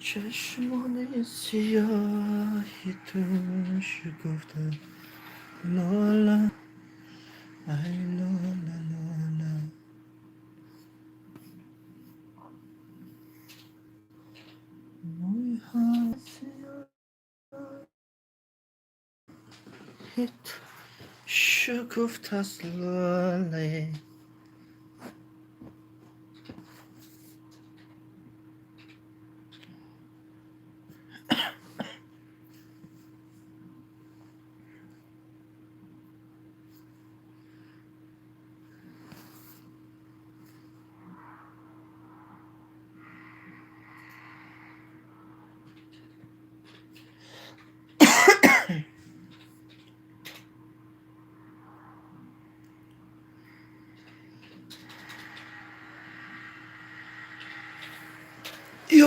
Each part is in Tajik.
Чашмони сиёҳи ту шукуфта, лола, ай лола, лола. Мӯйҳои сиёҳи ту шукуфтааст, лола.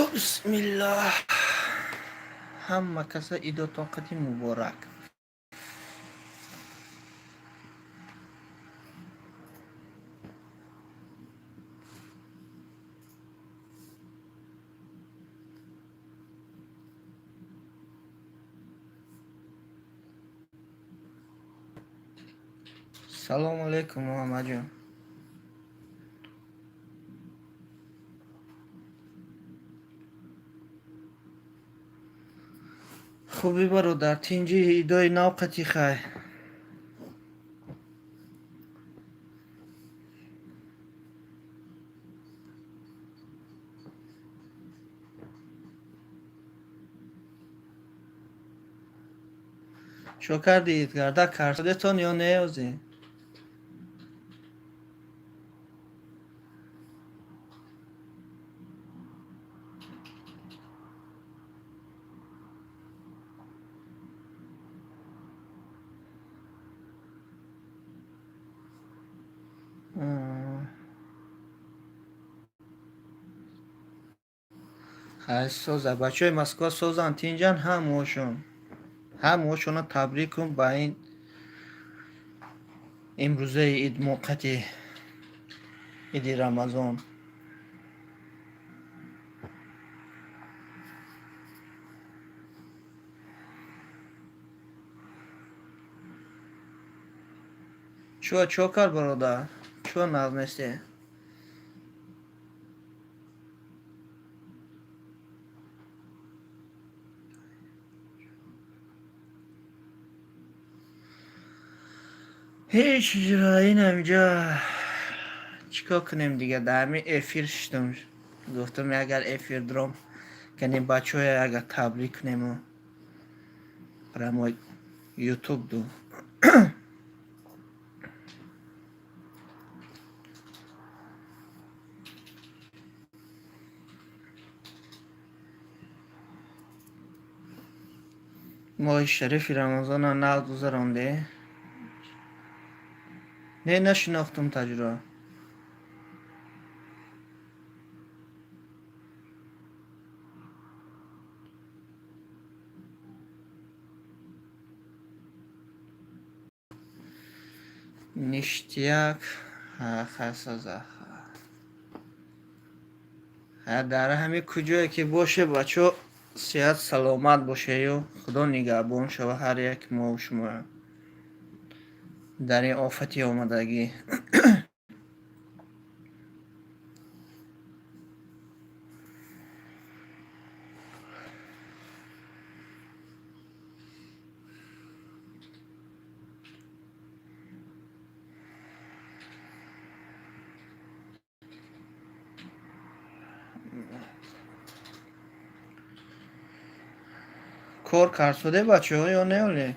Ё бисмиллаҳ! Ҳама каса идотон қати муборак. Салому алайкум, Муҳаммадҷон. Хубӣ, бародар, тинҷи? Идои нав қати хай. Чо кардид, гарда кардетон ё не озӣ? Хай, соза. Бачаҳои Москва созанд, тинҷан ҳамаошон. Ҳамаошонро табрик кун ба ин имрӯзаи идмоқати иди Рамазон. Чӯ, чо кард, бародар? Чӯ нағз несте? Ҳеҷ ҷура, инамҷа чӣ кор кунем дига? Дар ҳамин эфир шиштам, гуфтам, агар эфир дуром кани, бачаҳое агар табрик кунему прямо ютуб ду. Моҳи шарифи Рамазона нағз гузаронде? Не, нашинохтум таҷро. Ништяк, хасаза. Дар ҳами куҷое ки боше, бачо, сиҳат саломат бошею Худо нигаҳбон шава ҳар як мову шумо дар ин офати омадагӣ. Кор кард бачаҳо ё не оле?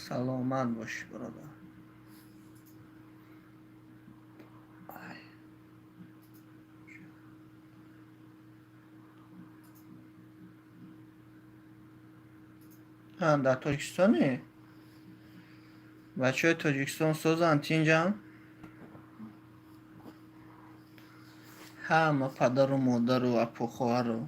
Саломат бошӣ, бародар. Дар Тоҷикистонӣ? Бачаҳои Тоҷикистон созанд, тинҷам? Ҳама падару модару апу хоҳару.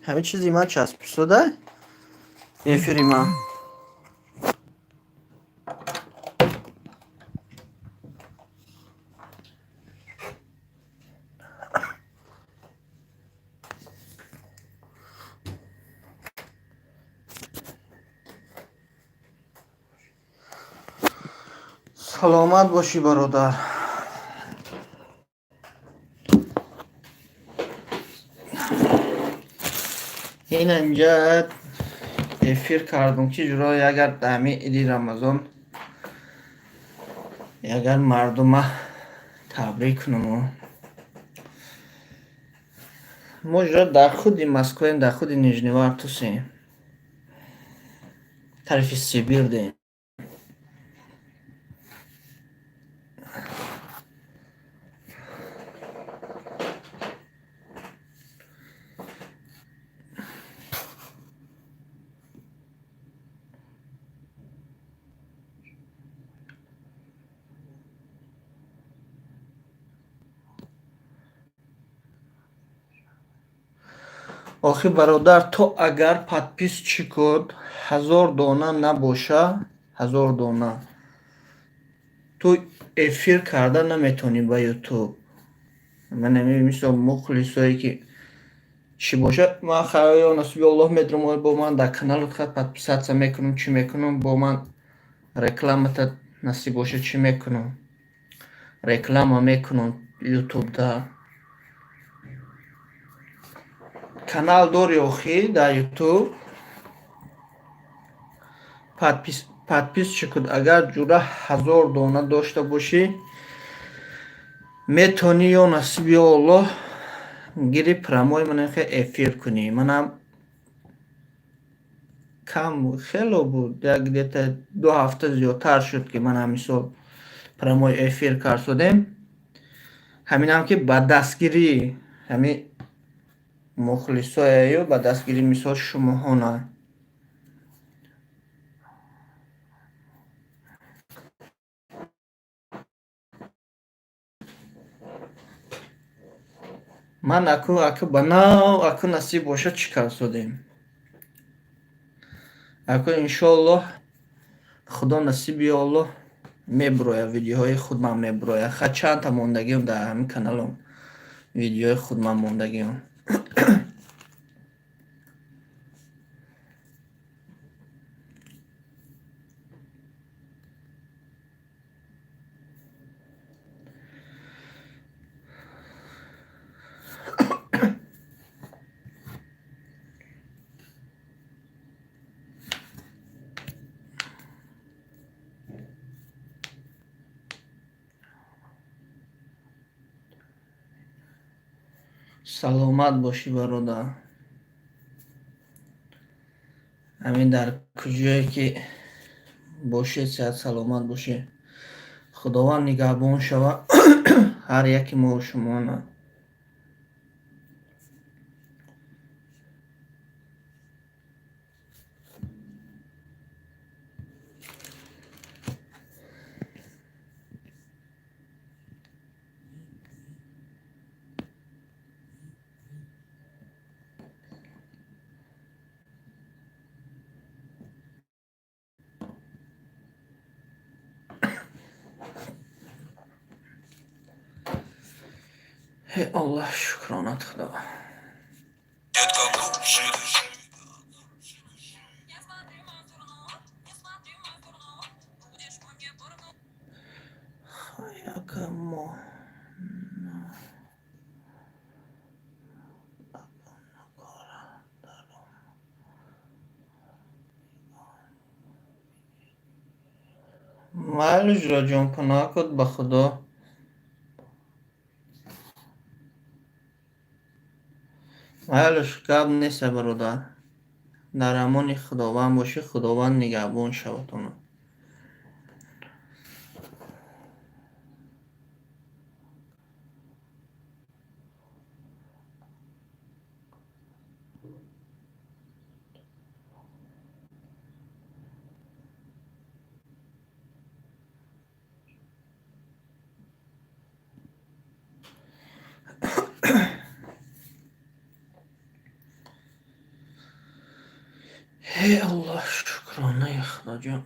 Ҳамин чизи ман часпистода эфири ман. Саломат бошӣ, бародар. Ин инҷа эфир кардум, ки ҷуро ягар ҳамин иди Рамазон ягар мардума табрик кунуму. Мо ҷуро дар худи Москваем, дар худи Нижневартусем, тарафи Сибир дем. Охи бародар, то агар подписчикот 1000 дона набоша, 1000 дона, ту эфир карда наметавонӣ ба Ютуб. Ман мисол мухлисое ки чӣ боша, ман хаё насиби Аллоҳ медурам, бо ман дар каналот хат подписаться мекунам, чӣ мекунам, бо ман рекламата насиб боша, чӣ мекунам, реклама мекунам Ютубда. Канал дори охи дар Ютуб? Подписчикот агар ҷура 1000 дона дошта бошӣ, метавонӣ ё насиби Аллоҳ гири прямой манахе эфир кунӣ. Манам кам хело буд, як где-то 2 ҳафта зиёдтар шуд, ки ман ҳамин прямой эфир карсодем. Ҳаминам ки ба дастгирии ҳамин мухлисояю ба дастгирии мисол шумоҳона. Ман аку аку ба нав аку насиб бошад, чӣ карсодем. Аку иншоаллоҳ Худо насиби Аллоҳ мебурояд, видеоҳои худман мебурояд. Ха чандта мондагиам дар ҳамин каналом, видеои худман мондагиам. Саломат бошӣ, бародар. Ҳамин дар куҷое ки бошед, сиҳат саломат бошед. Худованд нигаҳбон шавад ҳар яки мо шумона. Эй Аллоҳ, шукронат Худо. Детка, глубже дыши. Не смотри мой порно, не смотри мой порно, будешь мне порно. Яка мо майли ҷураҷон, паноҳ кун ба Худо. Майлиш, гап нест, бародар. Дар амони Худованд бошӣ, Худованд нигаҳбон шаватон. Эй Аллоҳ, шукронаи Худоҷон.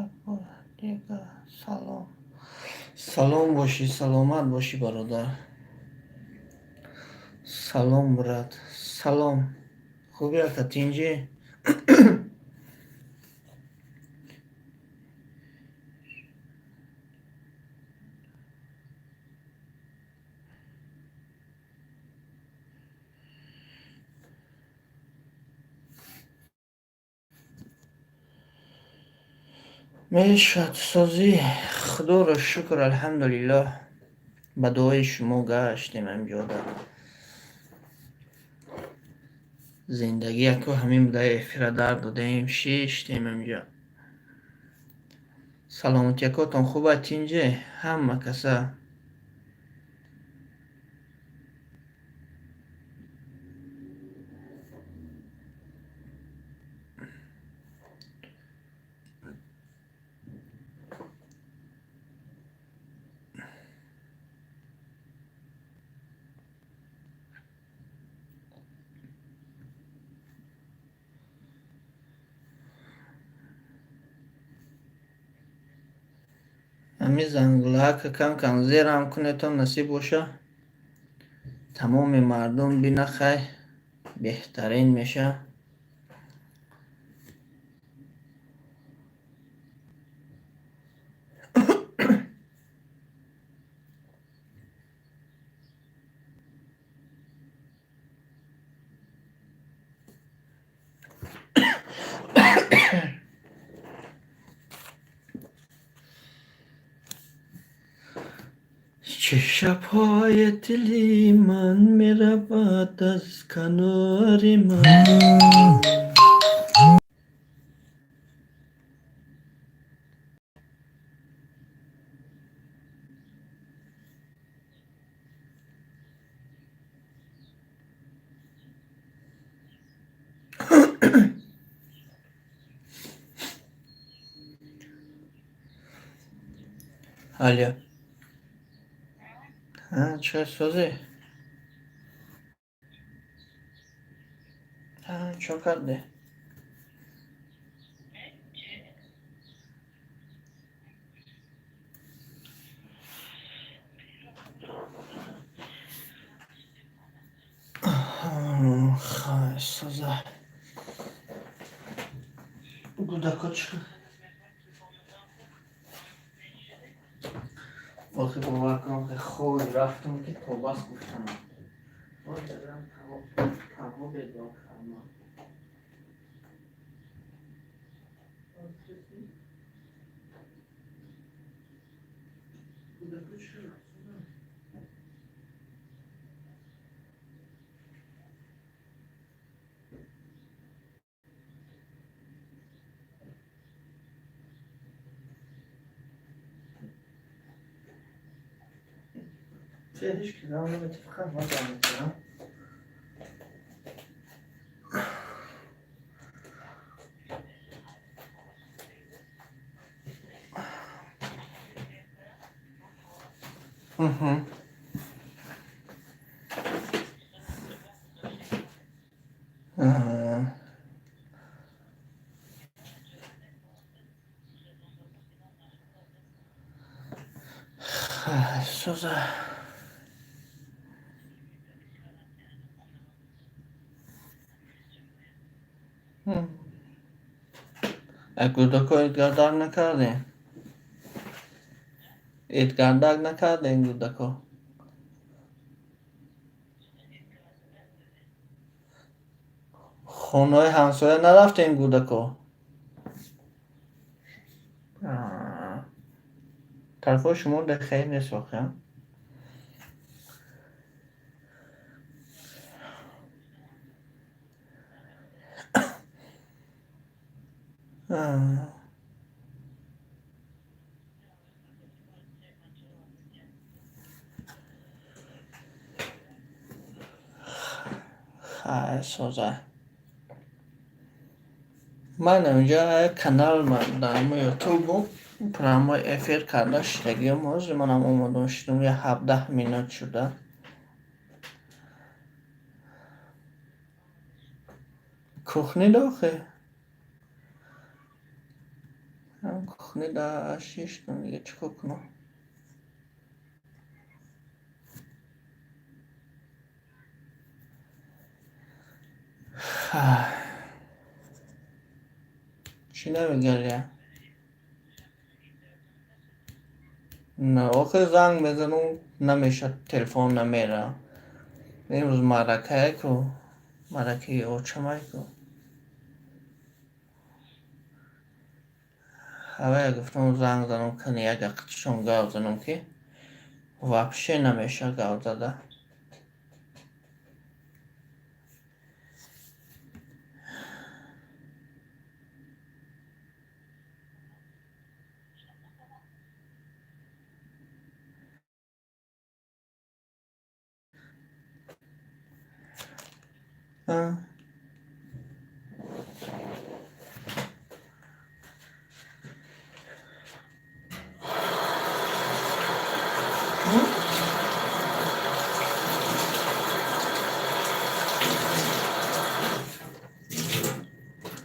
Як бор дига салом. Салом бошӣ, саломат бошӣ, бародар. Салом, брат, салом. Хубӣ, ака, тинҷӣ? Мешавад, созӣ, Худоро шукр, алҳамдулиллоҳ, ба дуои шумо гаштем ҳамҷода. Зиндагӣ яко ҳамин буда, эфира дар додаем, шиштем ҳамҷо. Саломатиякотон хуба, тинҷе ҳама каса? Ҳамин зангулаҳака кам кам зерам кунетон, насиб боша, тамоми мардум бинахай, беҳтарин меша. Чӣ шабҳои дили ман меравад аз канори ман. Алё. Чӣ созӣ? Чо кардӣ? Хай, соза. Гудако чӣ? Охи, бовар кунам, ки хоби рафтам, ки тобас гуфтам. Таво бедор кардам. Гудако чӣ? Ҳеҷ ки наметифақат ман зан мекунам. Угу. Ага. Соза. Гудако эдгардар накардем? Эдгардак накардем гудако? Хонаҳои ҳамсоя нарафтем, гудако? Тарафҳои шумо хеле нест воқеан. Хай, соза. Ман инҷа канал дар Ютубу прямой эфир карда шидагиам. Ҳозир манам омадам, шидам, я 17 минут шуда. Кухни дохе? Кухни да шиштам, дига чӣ кор кунам? Чӣ намегаря? На, охир занг мезанам, намешад, телефон намера. Имрӯз маъракае ку, маъракаи очамай ку. Ҳавая гуфтам, занг занам, кани як дақиқашон гап занам, ки вообще намеша гап зада.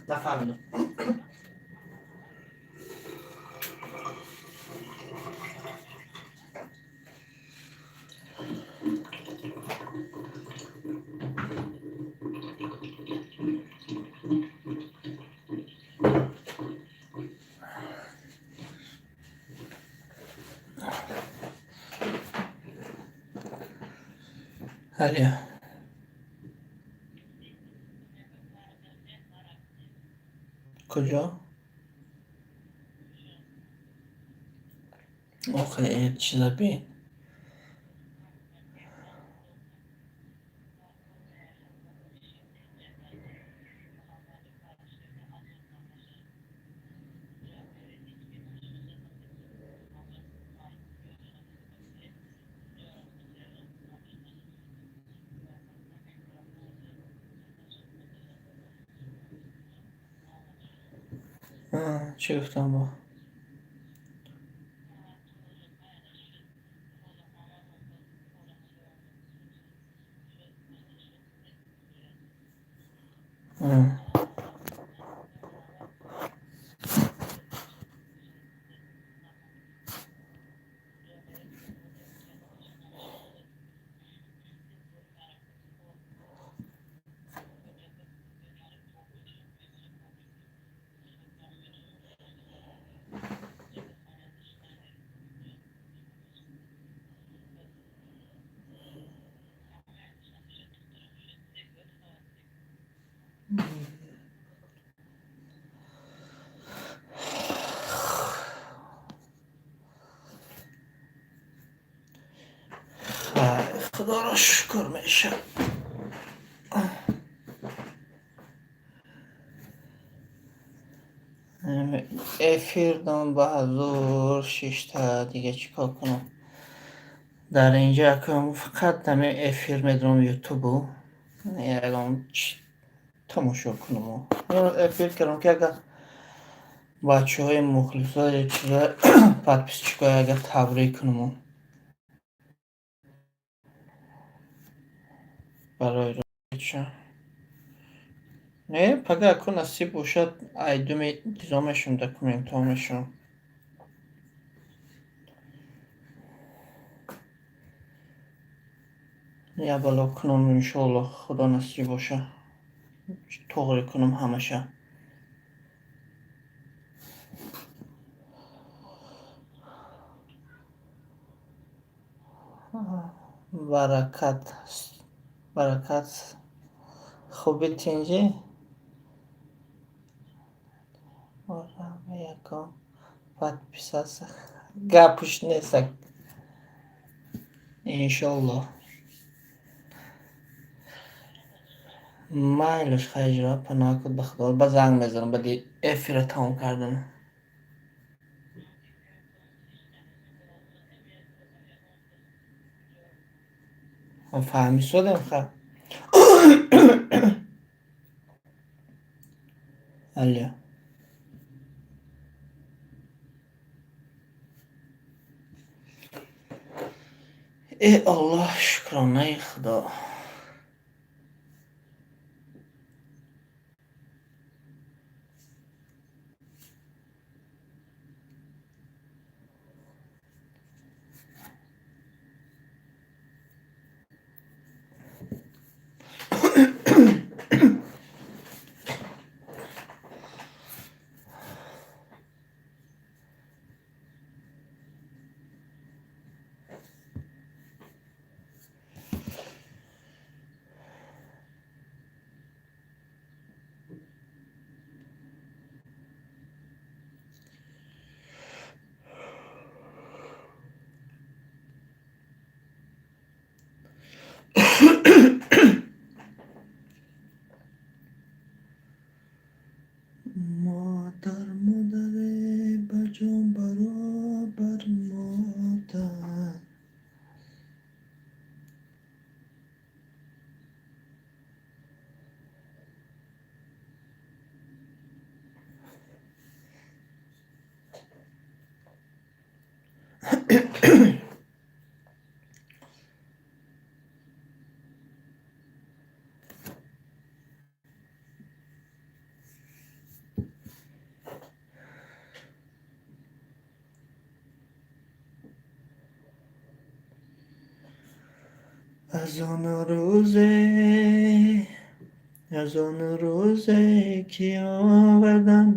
Нафаҳмидам. Алё. Куҷо? Охе, чиза бин. Чӣ гуфтам бо? Худоро шукр, мешавад. Эфир дам ба ҳазур шишта, дига чӣ кор кунам? Дар инҷа фақат ҳами эфир медорам Ютубу, ягон тамошо кунам. Эфир кардам, ки агар бачаҳои мухлисои чиза, подписчикои, агар табрик кунам барои не пага ку насиб бошад, айдуми чизо мешавам, документҳо мешавам. Я бало кунам, иншоаллоҳ, худо насиб боша, тоғрӣ кунам ҳамаша. Баракат, баракат, хуби, тинҷӣ, ягон подписаться гапуш нестак, иншоаллоҳ. Майлаш, хайҷра паноҳ ба Худо, ба занг мезанам баъди эфира тамом кардан. Фаҳмисодем ха. Алё. Э Аллоҳ, шукронаи Худо. Модар модаре ба ҷон баробар модар. Аз он рӯзе, аз он рӯзе ки овардан,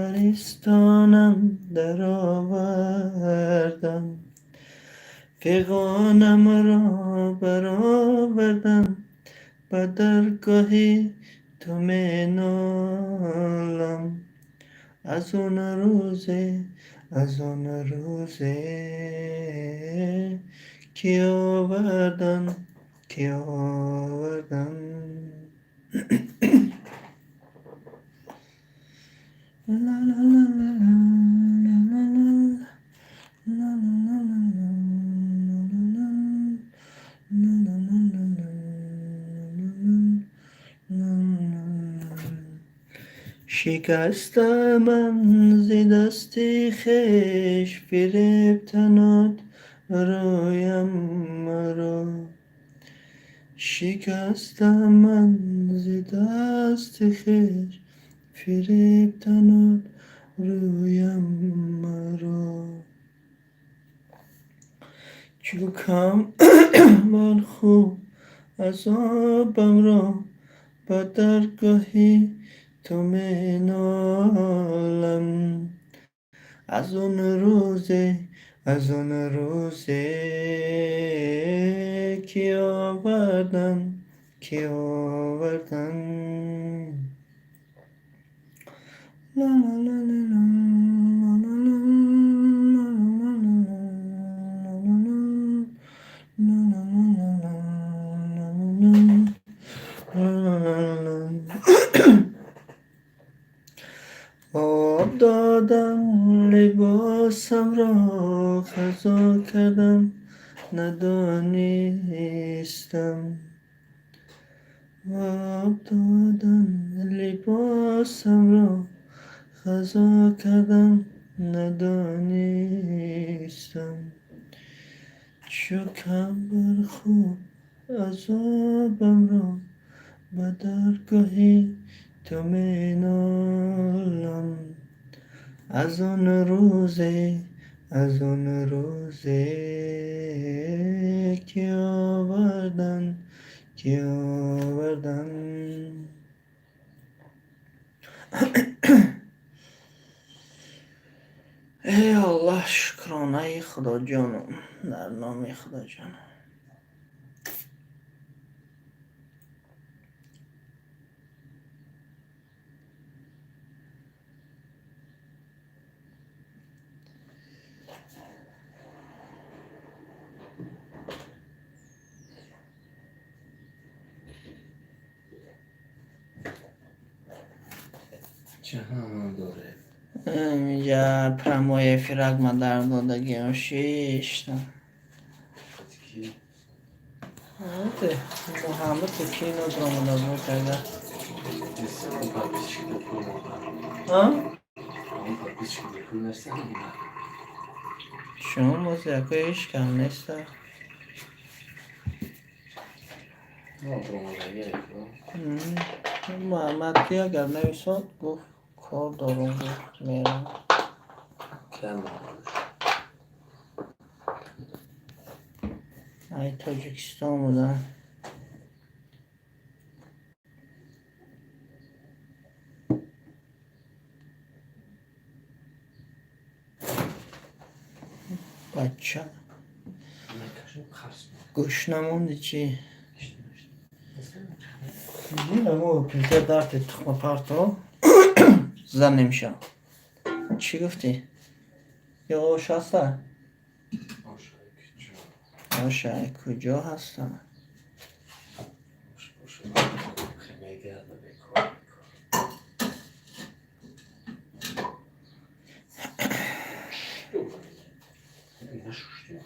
аристонам даровардан, фиғонамро баровардан, ба даргоҳи ту менолам. Аз он рӯзе, аз он рӯзе ки овардан, ки овардан. Ла ла ла ла ла ла ла ла ла ла ла ла ла ла ла ла. Шикастамам зи дасти хеш, фиребтанот рӯямро. Шикастаман зи дасти хеш, фиребтанот рӯямро. Чу кам бар хуб азобамро, ба даргоҳи ту менолам. Аз он рӯзе, аз он рӯзе ки овардан, ки овардан. Ла ла ла ла ла ла ла ла ла ла ла ла ла ла. Об додам либосамро, хазо кардам, надонистам. Об додам либосамро, хазо кардам, надонистам. Чу кам бар хуб азобамро, ба даргоҳи ту менолам. Аз он рӯзе, аз он рӯзе ки овардан, ки овардан. Эй Аллоҳ, шукронаи Худоҷоном, дар номи Худоҷоном. Ҷаҳон доред. Инҷа прямой эфирак ма дар додагиам шиштам. Ки? Муҳаммад кино дромада буд ага. Подписчик бепул модар. А? Он подписчик бепул нестан. Шумо боз яко ҳеч кам неста. Ну, дромадаги. Муҳаммад ки агар нависод, гуфт, кор дорум, гуфт, мерам. Кам. Ай Тоҷикистон будам. Бача. Мекашем қарз. Гӯш намонди чӣ? Амо плита дарти тухма парто занемша. Чӣ гуфтӣ? Ё ош ҳаста? Оша куҷо ҳаста? Ош боша. Мегарда бекор. Нашуштем.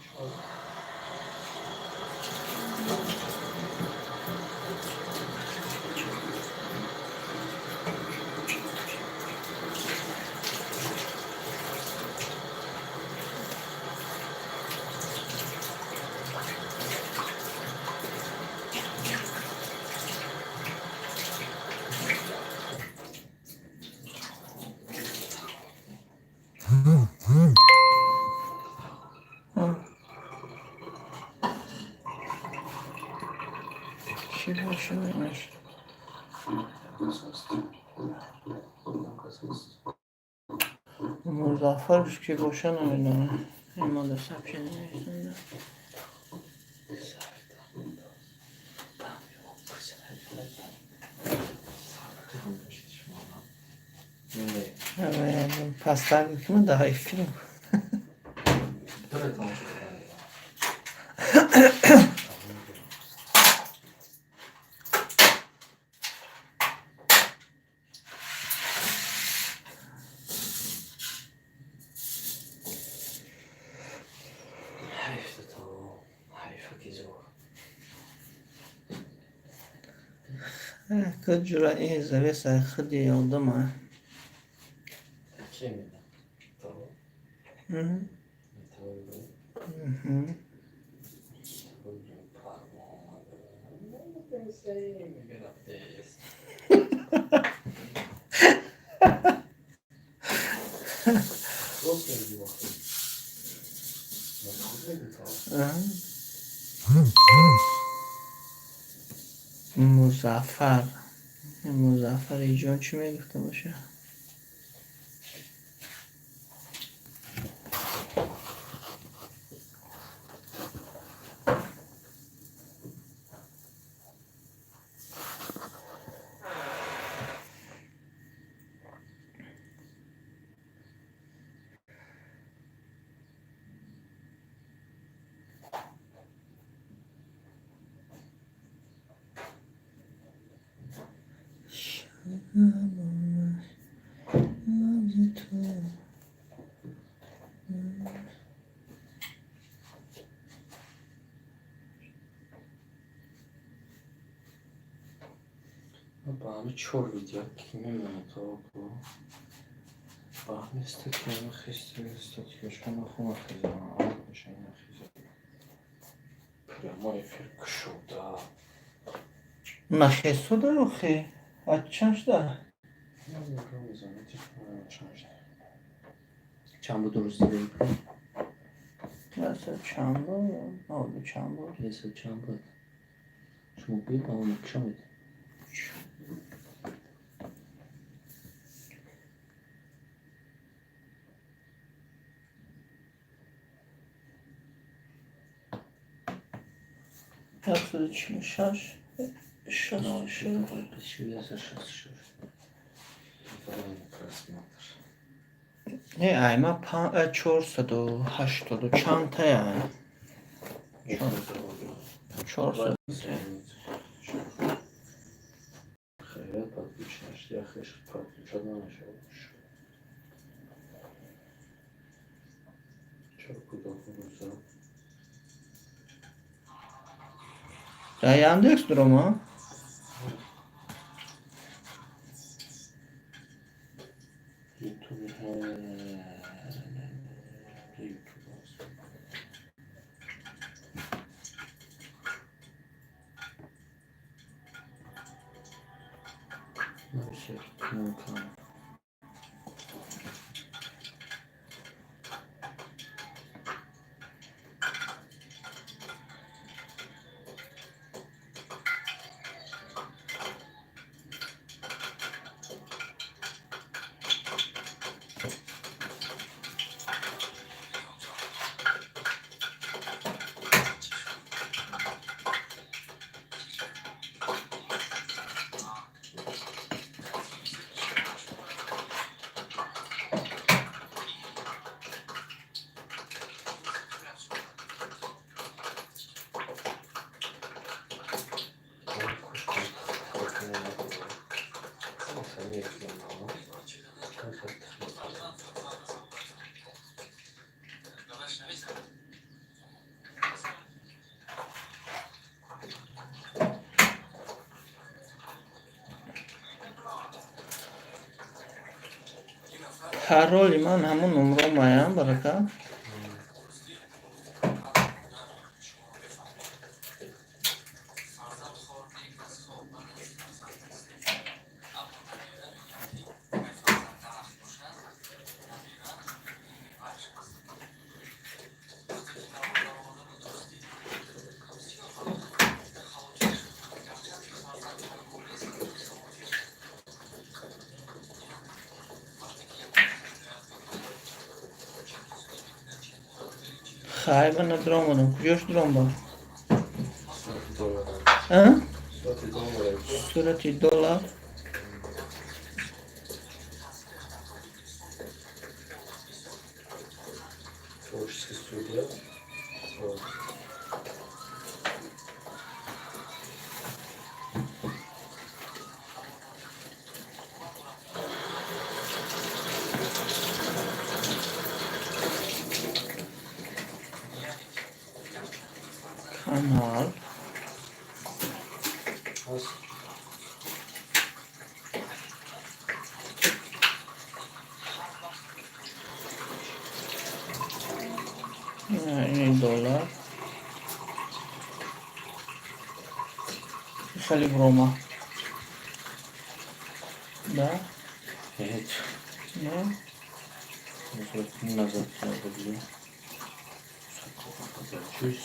Чӣ боша инаш? Музаффарш ки боша, намедонам. Имода сообщение нависонда. Пастар ки ма дар эфирам. Дore тамошо кардам. Ҳайф то ҳайфа ки зор. Куҷура ин завеса худи одама. Ки медам? То то Мгм. Пар Муҳаммад. Мегарафтес. Рост мегӯ вақте. Хуб мегӯ то. Аҳа. Музаффар. Музаффар иҷон чӣ мегуфта боша? Ба ҳами чор видео ки мемонад то ба ҳами статьями хисти статьяшона хума хизам мешана хизам прямой эфир кушода. Нахесуда охи? А чанд шуда? Чанд буд рӯз дида? Ясад чанд буд? Наводу чанд буд? Ясад чанд буд? Шумо гӯед, ба ман кушомед. 146, 66. 66. Просмотр. Не, ай ма 480 чандтая? 400. Хайрат, подписчик. Выключаешь, я хэш подключать намешавад. Чаро кӯтоҳ гузорам? Дар Яндекс дурома? Ютуби, Ютуб аст. Нависер канал. Пароли ман ҳамон номромаям, барака. Хай, ба надромадам. Куҷош дуром ба? Сурати доллар. Творческая студия. Канал. Ҳаст. Ин доллар. Хеле брома. Да? Ҳеҷ. Не? Назад надо. Чуть.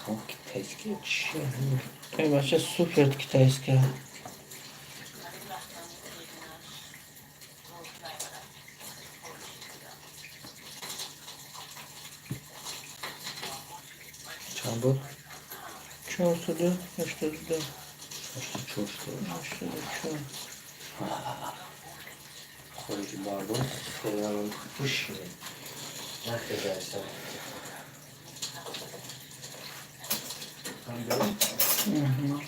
Там китайский чи? Эй, бача, супер китайская. Чанд буд? 482. 84 шуд. 84. Хориҷи мардум феълан бишинем. Нахезайса. Мгм.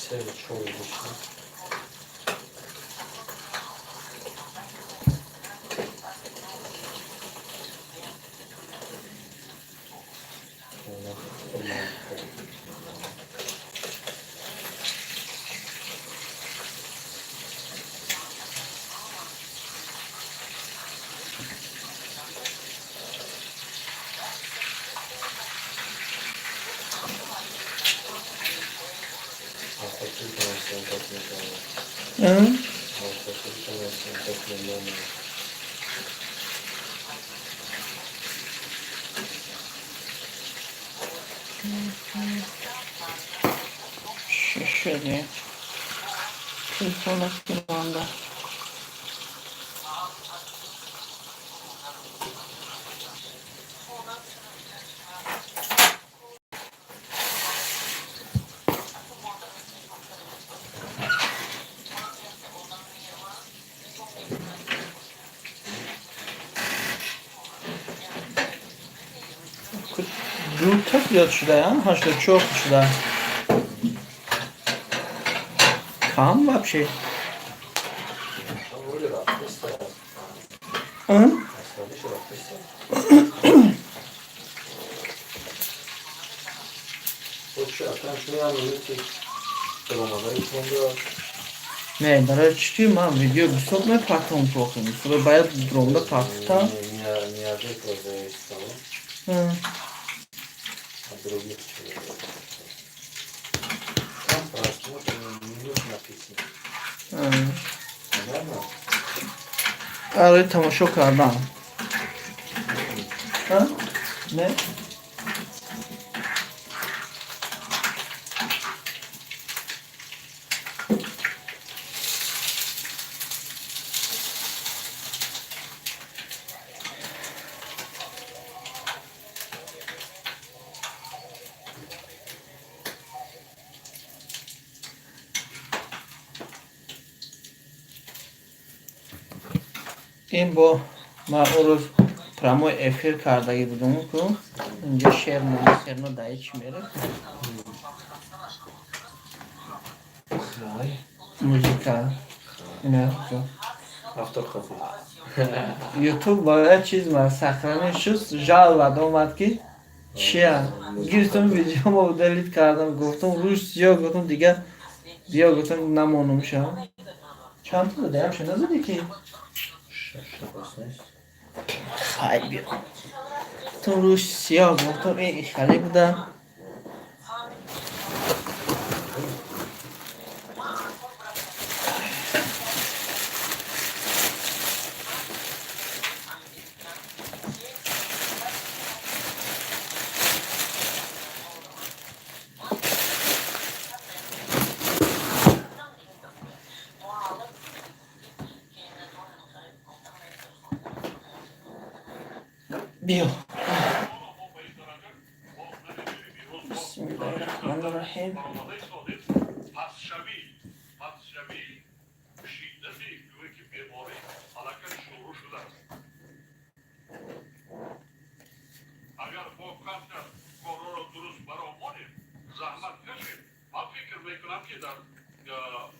Се чор бишинем. М? Чӣ шуди? Телефонат гиранда. Дута зиёд шуда, 84 шуда. Кам вообще. Вроде рафтеста. М? Астадиш рафтеста. Хоча акан шумо минути даромадаи шумода. Не, барои чӣ ки ман видео бисёр мепартом кохи. Мисол, бояд дромда партам. Не от этого зависит, а других чего. Там просмотр минут написано. Понятно? Аре, тамошо кардам. А? Не? Ин бо ман он рӯз прямой эфир кардагӣ будум ку, инҷа шер серно даи чӣ мерад? Хай. Музика ина. Автор қати. Ютуб бояд чиз ма сохранить шуд, жалоба омад, ки чия гирифтам, видеомо удалить кардам. Гуфтам, рӯш сиё, гуфтам, дига биё, гуфтам, намонумша. Чанд та задаямша назадӣ ки? Шашта бас нест. Хай, биё, гуфтам, рӯш сиё, гуфтам, ин хеле буда. Биё, бисмиллаҳи раҳмони раҳим. Пасшавӣ шиддати гӯе ки беморӣ аллакай шурӯъ шудааст. Агар мо камтар корҳоро дуруст бароҳ монем, заҳмат кашем, ман фикр мекунам, ки дар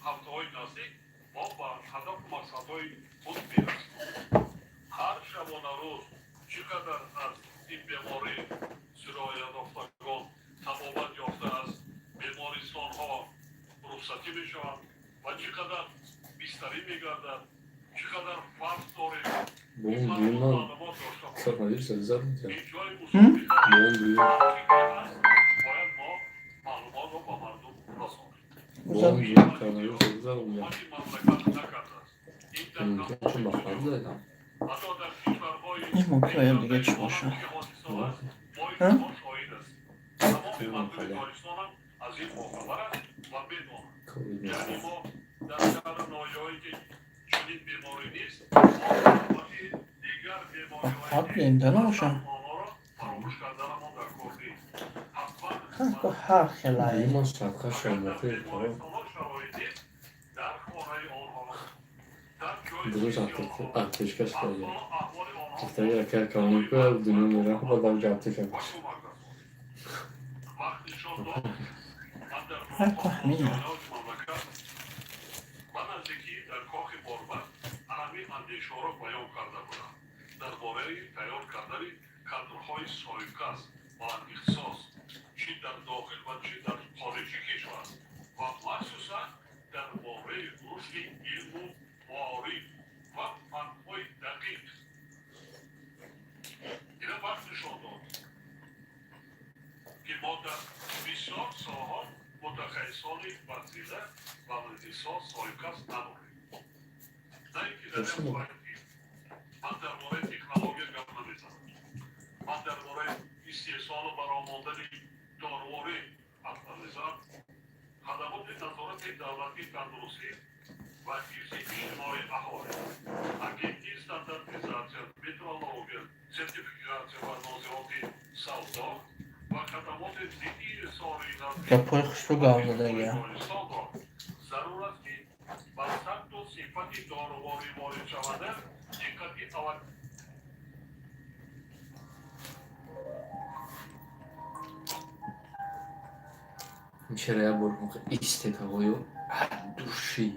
ҳафтаҳои наздик мо ба ҳадафу мақсадҳои худ мерасем. Ҳар шабонарӯз чӣ қадар аз ин беморӣ сироятёфтагон табобат ёфта, аз бемористонҳо рухсатӣ мешаванд ва чӣ қадар бистарӣ мегардад, чӣ қадар фарқ дорем. Бом дуюм коронавирус задам. М? Бом дуюм. Бояд мо маълумотро ба мардум расонем. Бом дуюм коронавирус задам. Ҳукумати мамлакат накардааст. Ин дар Мумкин чун бахват задам. ҳатто дар кишварҳои Ин мумкин оям дига чӣ боша? мо шоҳид ҳастем. Тамоми мардуми Тоҷикистонам аз ин бохабар аст ва медонад. Ковид. Яъне мо дар шаҳру ноҳияҳое ки чунин беморӣ нест, мо дигар Бахват бинда набоша. онҳоро фаромӯш карданамон дар кор нест. Ҳатман Ҳар хелае. Дуюм ман садқа шомохи. бемористонҳо шароит нест, дар хонаи онҳо, дар ҷои Дуруст. зисти онҳо, Аптечка шуда. ҳатто аҳволи онҳо Гуфтаги акар калонку дунё мерам, бадам аптека. ба кӯмак расонем. Вақт нишон дод, ман дар Ҳар ҳамин. мамлакат ба наздикӣ дар кохи Борбад ҳамин андешаҳоро баён карда будам дар бораи тайёр кардани кадрҳои соҳибкасб ва ихтисос, чӣ дар дохил ва чӣ дар хориҷи кишвар, ва махсусан дар бораи рушди илму маориф ва фанҳои дақиқ. Ина вақт нишон дод, ки мо дар бисёр соҳаҳо мутахассисони варзида ва ихтисос соҳибкасб надорем, на ин ки дар як соҳаи тиб. Ман дар бораи технология гап намезанам, ман дар бораи истеҳсолу баромондани доруворӣ ҳарф намезанам. Хадамоти назорати давлатии тандурустӣ ва ҳифзи иҷтимоии аҳолӣ, агентии стандартизатсия, метрология, сертификатсия ва нозироти савдо ва хадамоти зидди соринати Гапҳои хушрӯ гап задагия. Тоҷикистонро зарур аст, ки ба сабту сифати доруворӣ воридшаванда диққати. Чера як бор истетавою от души.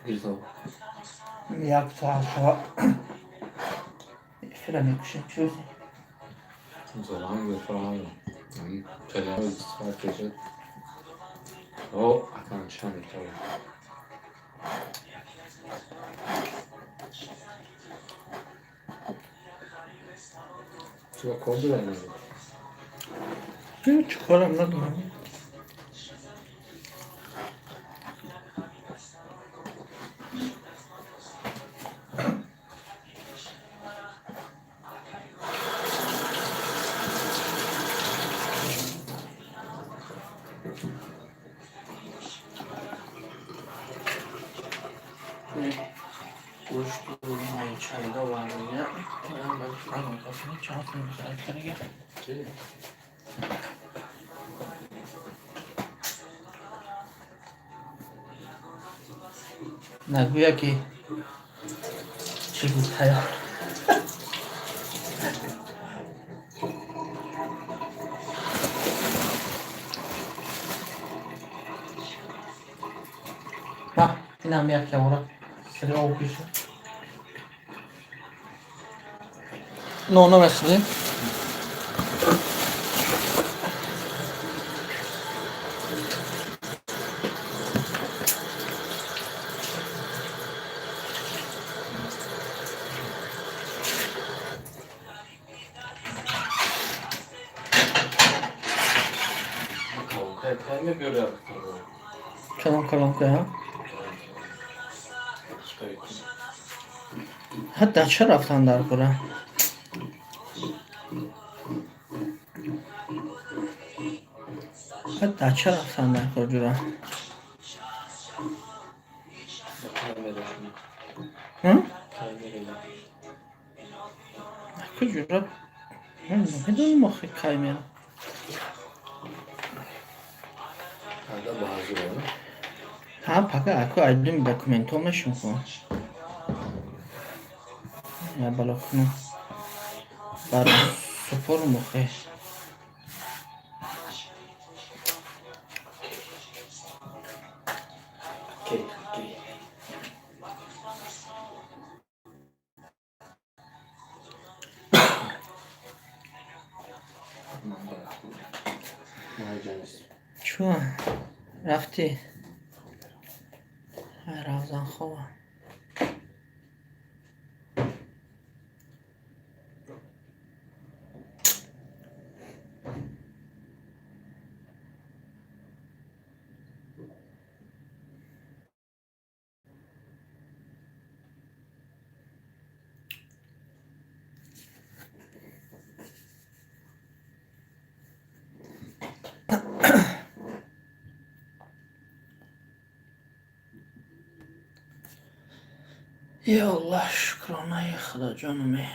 Гирзо. Як соат шава эфира мекушем, чӯзи. Solange Frage. Телевизор кешад. О, окончание того. Чего код дали? Чӣ корам надорам. Гӯшт чайда. Чи? Нагӯя ки чӣ буд тайёр. Инам як явора сири об киша. Нона мехӯрем. Калон калонка. Ҳатта ча рафтан дар кора? Ҳатта ча рафтан дар кор ҷура? Ку ҷура? Намедонам охи кай мерам. Ҳа, пака аку айдуми документҳо мешум ку. Я бало кунам. Баро супорум охи. Чӯ рафтӣ? Равзан хобам. Я Аллоҳ, шукронаи Худоҷонуме.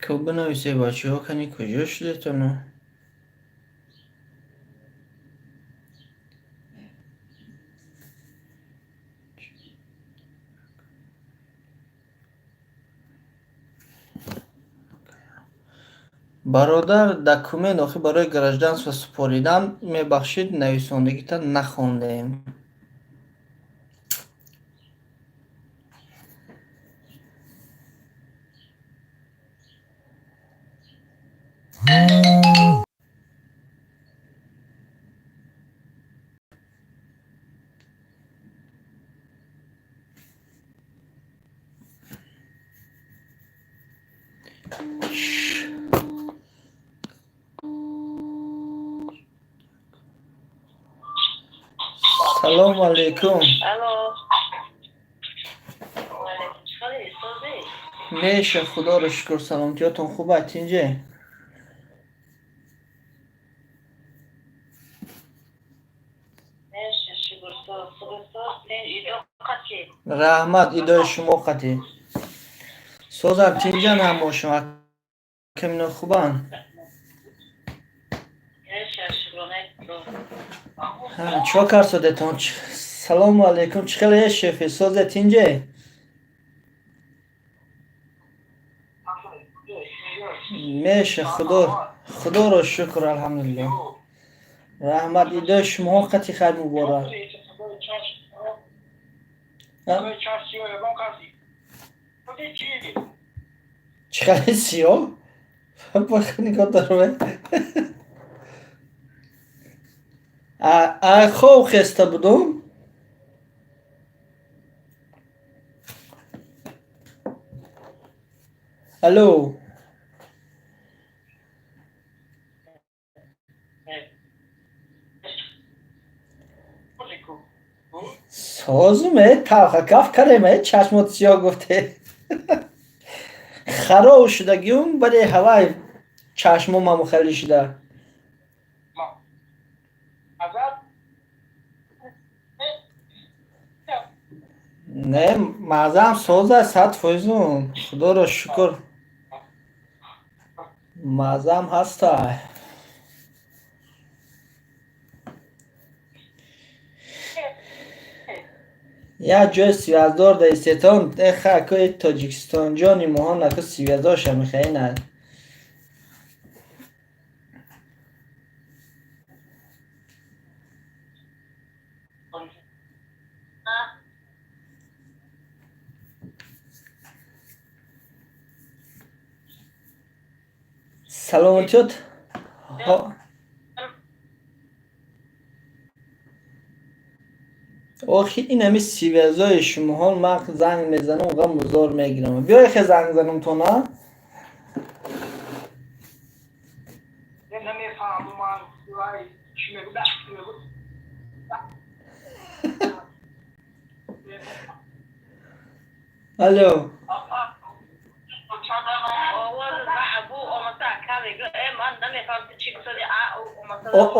Хуб, бинависе, бачаҳо, кани куҷо шудетону? Бародар, документ охи барои гражданство супоридан, мебахшид, нависондагита нахондем. Салому алейкум. Меша, худоро шукр, саломатиётон хуб аст, тинҷе? Раҳмат, идои шумо қатӣ. Созам, тинҷан ҳамошон, акамино хубанд? Чико кард содетон? Салому алейкум, чӣ хеле шефе, созе, тинҷе? Меша, худоро шукр, алҳамдулиллоҳ. Раҳмат, идои шумоҳо қатӣ, хайр муборак. Чӣ хеле сиёҳ? Нигоҳ дорам. А хоб хеста будум? Алло. Созуме, талхакаф кареме, чашмот сиёҳ гуфте. Хароб шудагиум, бале ҳавай чашмом ҳаму хеле шуда. Не, мазаам соза 100%-ум. Худоро шукр. Мазаам ҳаста. Як ҷои связдор да истетон, эха акои Тоҷикистонҷони моҳон аку связдорша мехоҳӣ на. Саломатиёт. Охи ин ҳами сивязои шумоҳон ман занг мезанам, ғам зор мегирам. Биёй хе занг занам то на? Алло.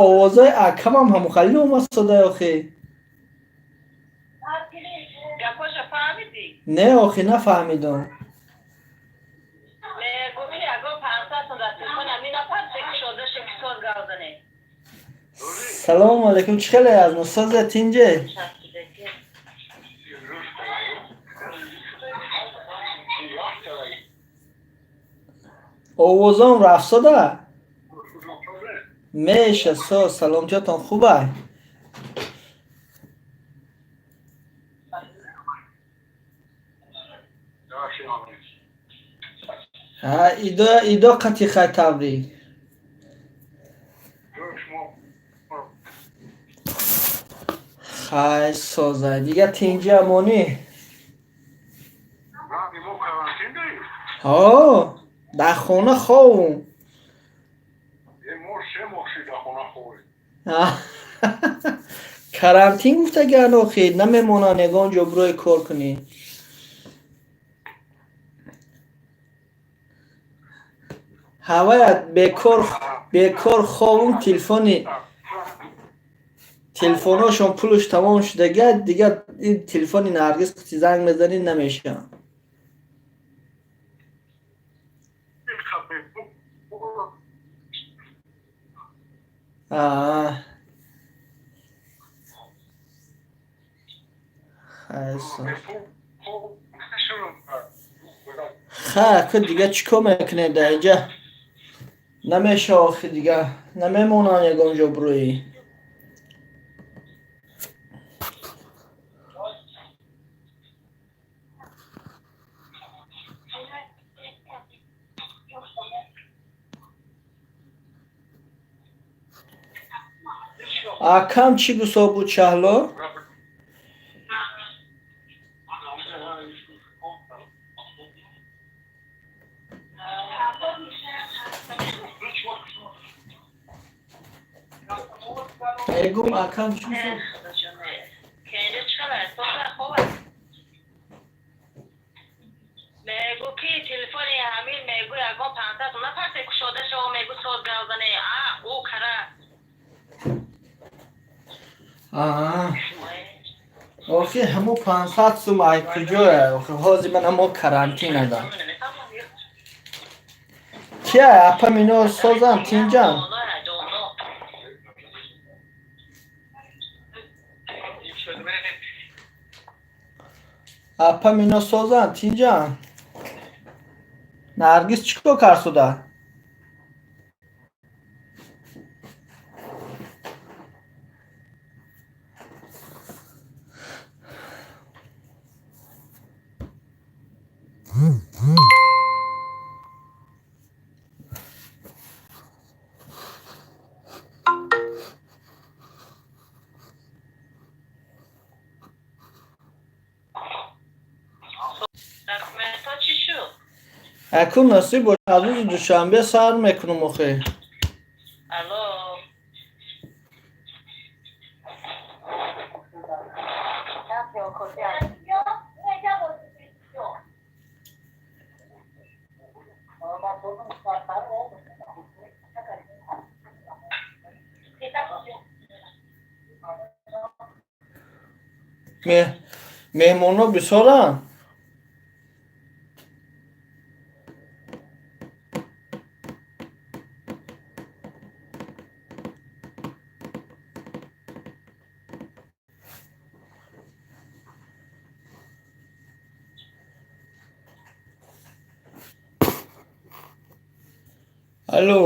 Овозои акамам ҳамухалӣ омад садаи охи. Не, охи нафаҳмидам. Салому алайкум, чӣ хеле аз мусозе тинҷе? Овозом рафсода? Меша со, саломатиётон хубай? Идо идо қати хай табрик. Хай соза, дига тинҷи амонӣ? Ҳо, дар хона ховум. Карантин гуфтагиан охи, намемонанд ягон ҷо бирои кор кунӣ. Ҳаваят бекор бекор ховум, телефони телефоношон пулш тамом шудага, дига ин телефони Наргиз қити занг мезанӣ намешавад. Ха, ку дига чӣ кор мекунед дар инҷа? Намеша охи, дига намемонанд ягон ҷо бироӣ. Акам чӣ гусо буд, Шаҳло? Мегум, акам чӣ гусо? Мегу ки телефони ҳамин мегу ягон пансад нафарсе кушода шава, мегу соз гавзане а ӯ кара. Охи ҳамо 500 сум ай куҷое? Охи ҳозир ман ҳамо карантин адам. Кия апа мино созам тинҷам? Апа мино созам тинҷам? Наргиз чӣ кор кард суда? Акун насиб бош, аз рӯзи душанбе сар мекунам охи. Алло. Меҳмонҳо бисёранд? Алло.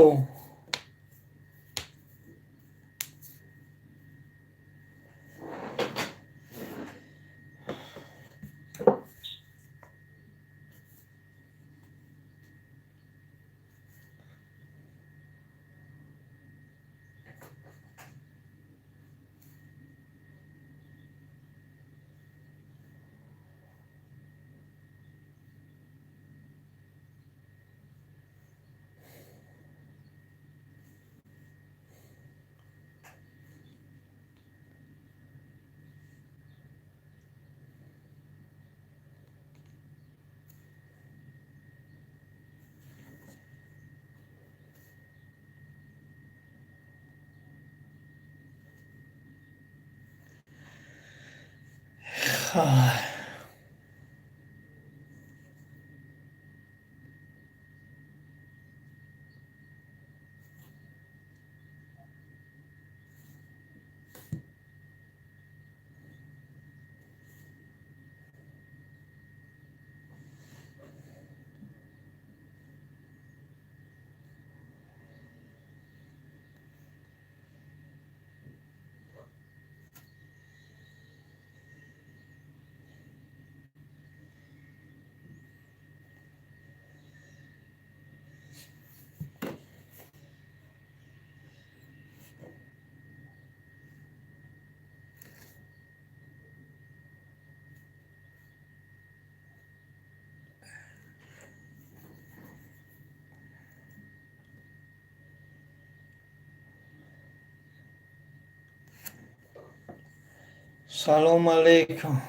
Салому алейкум.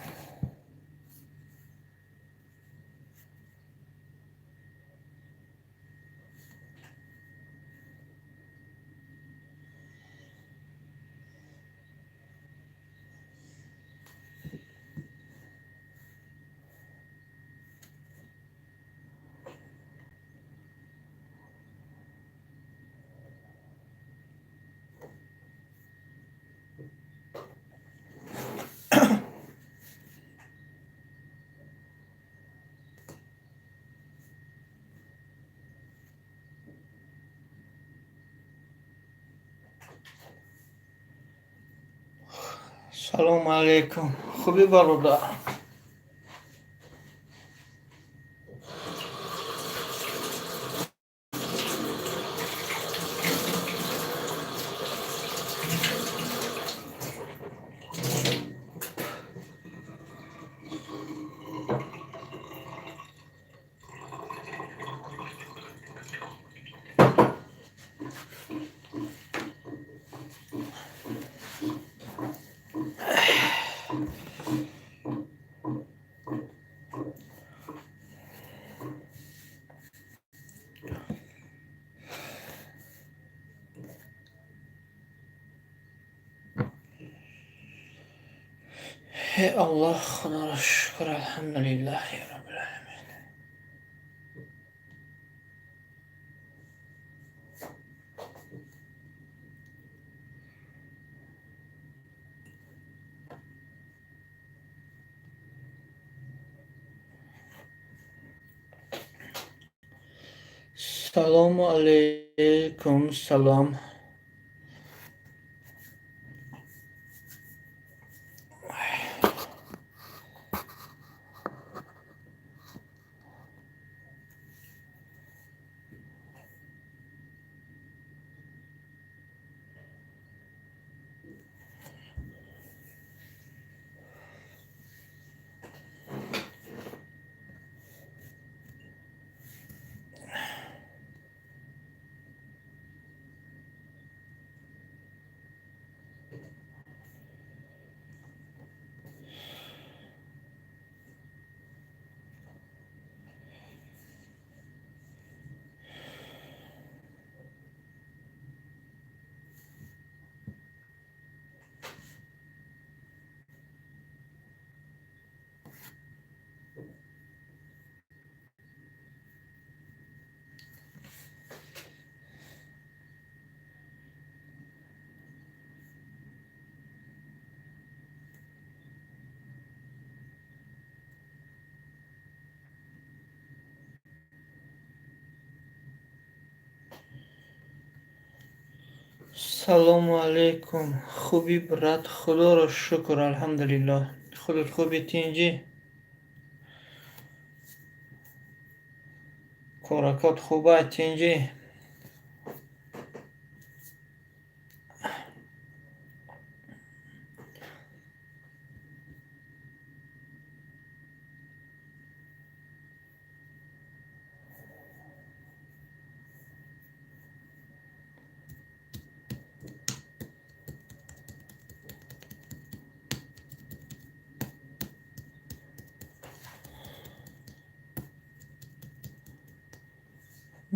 Салому алейкум. Хубӣ, бародар? Эй Аллоҳ, худоро шукр, алҳамдулиллаҳи роббил оламин. Салому алейкум, салом. Салому алейкум. Хубӣ, брат? Худоро шукр, алҳамдулиллоҳ. Худат хубӣ, тинҷӣ? Коракот хуба, тинҷӣ?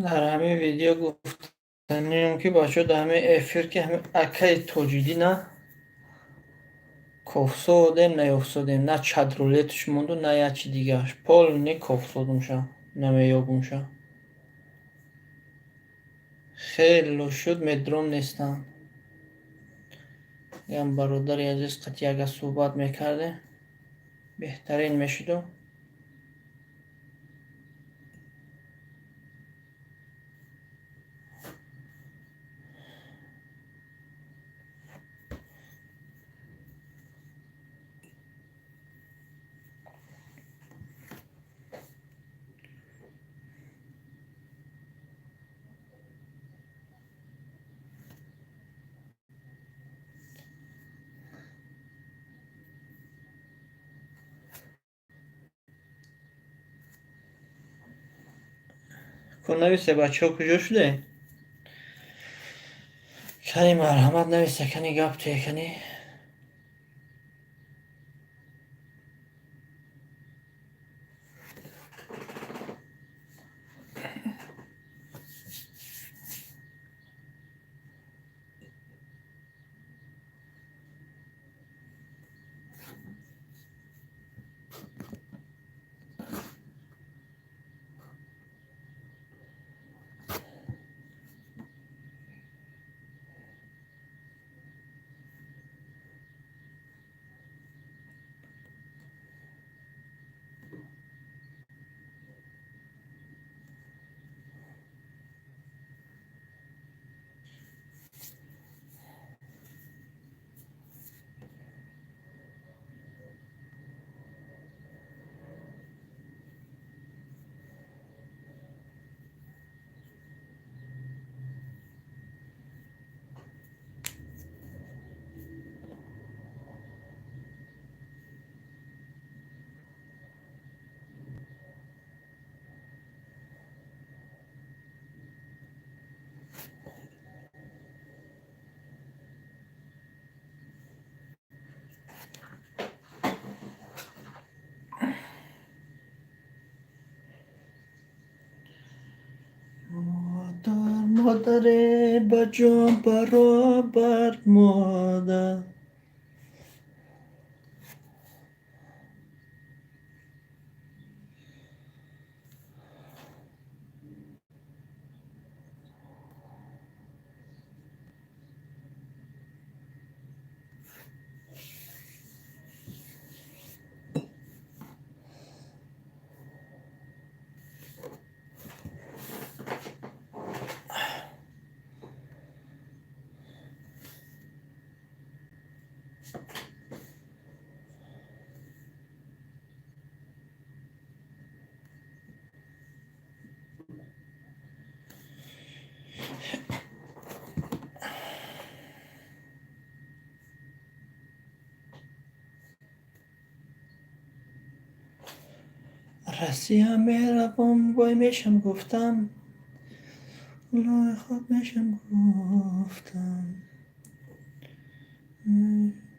Дар ҳамин видео гуфтанием, ки бачаҳо, дар ҳамин эфир, ки ҳамин акаи Тоҷиддина кофсодем, наёфсодем, на чатрулеташ монду, на як чи дигааш. Полный кофсодумша, намеёбумша. Хело шуд, медром нестам. Ям бародари азиз қатъи агар суҳбат мекардем, беҳтарин мешуду. Ку нависе, бачаҳо, куҷо шуде? Кани, марҳамат, нависе, кани, гап те, кани. Модар, модаре, ба ҷон баробар модар. Россия меравам, вой мешам гуфтам, лои хок мешам гуфтам.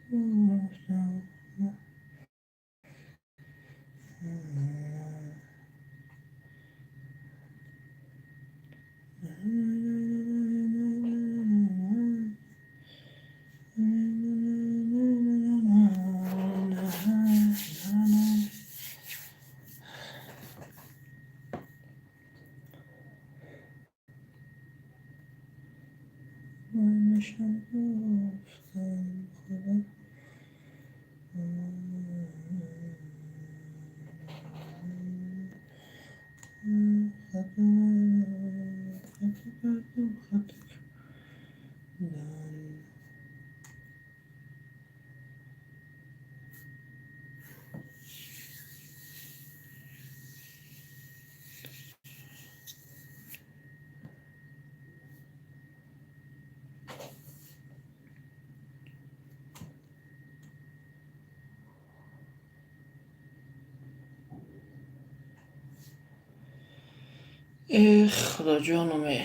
Гуфтам. Мешам гуфтам, худо. Дан. Эх, худоҷоном, э.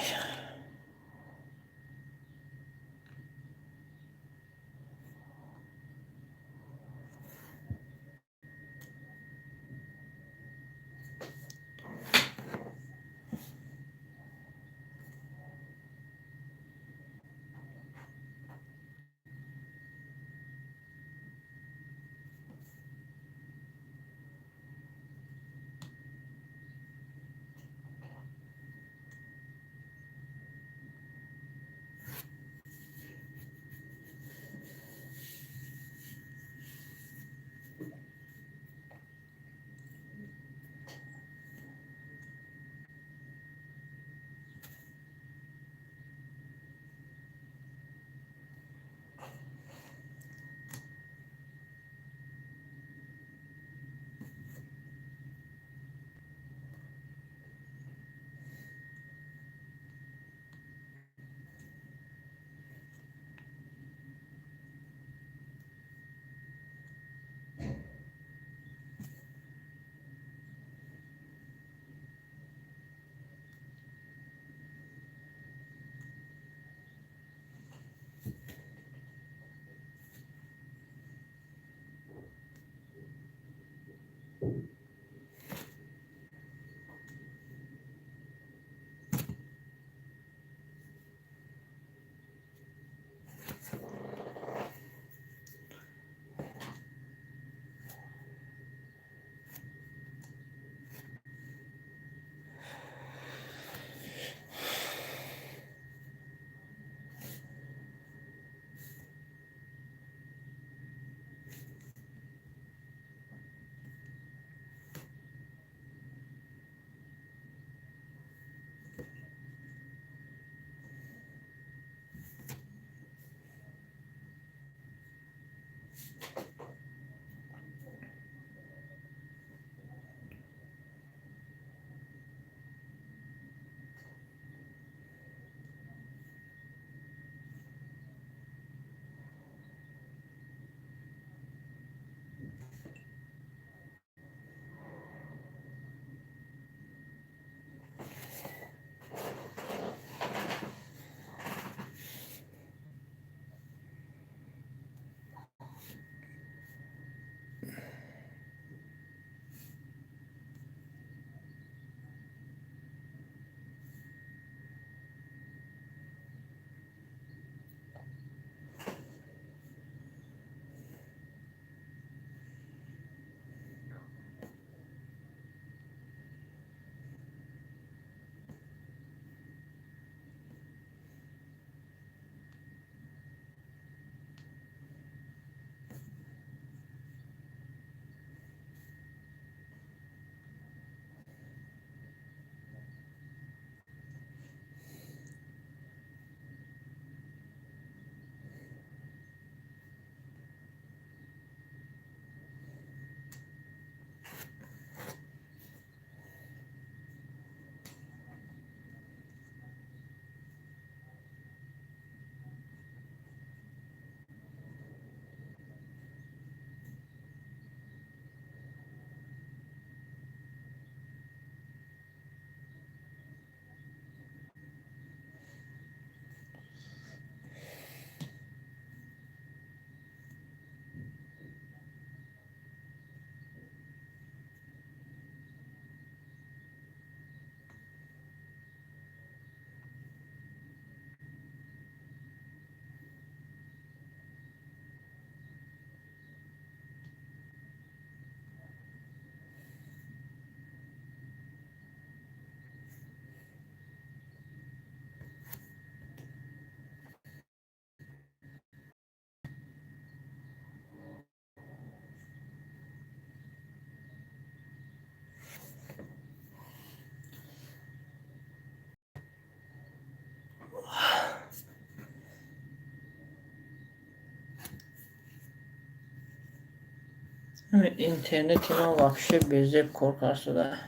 Интернети ман вообще безеб кор кард шуда.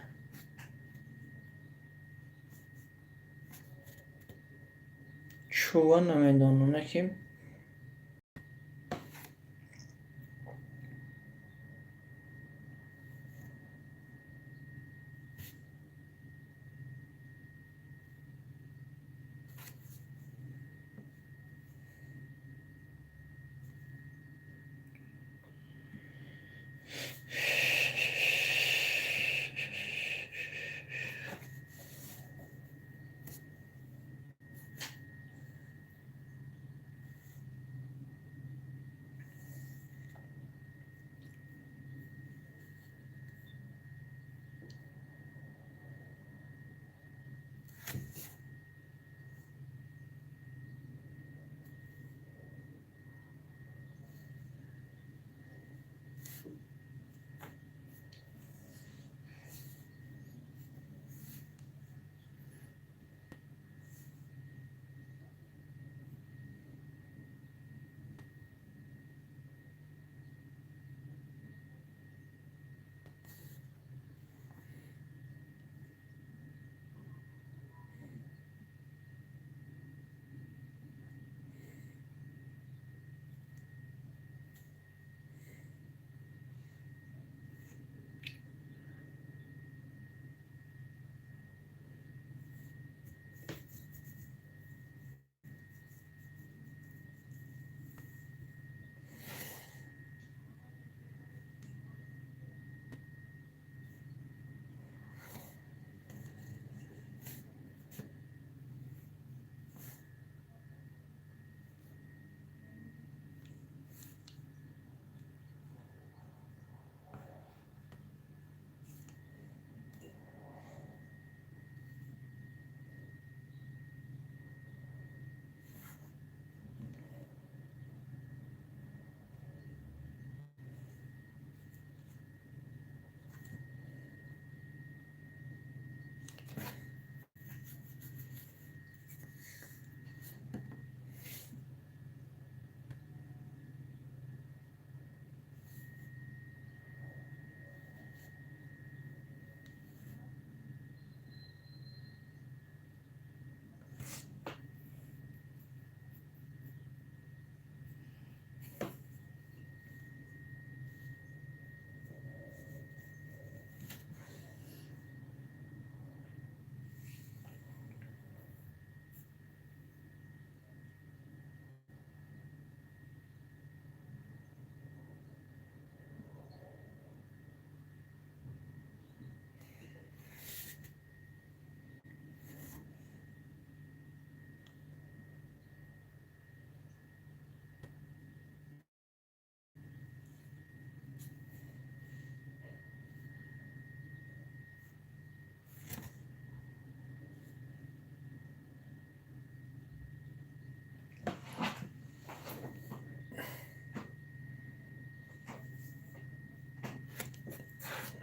Чува намедонам, ки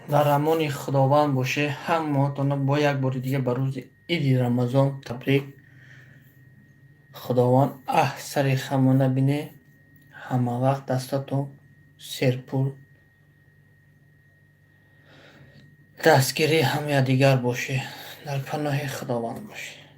дар амони Худованд боше. Ҳамаатонро бо як бори дига ба рӯзи иди Рамазон табрик. Худованд аҳ сари хамо набине, ҳамавақт дастатон серпул, дастгирии ҳамаякдигар боше. Дар паноҳи Худованд боше.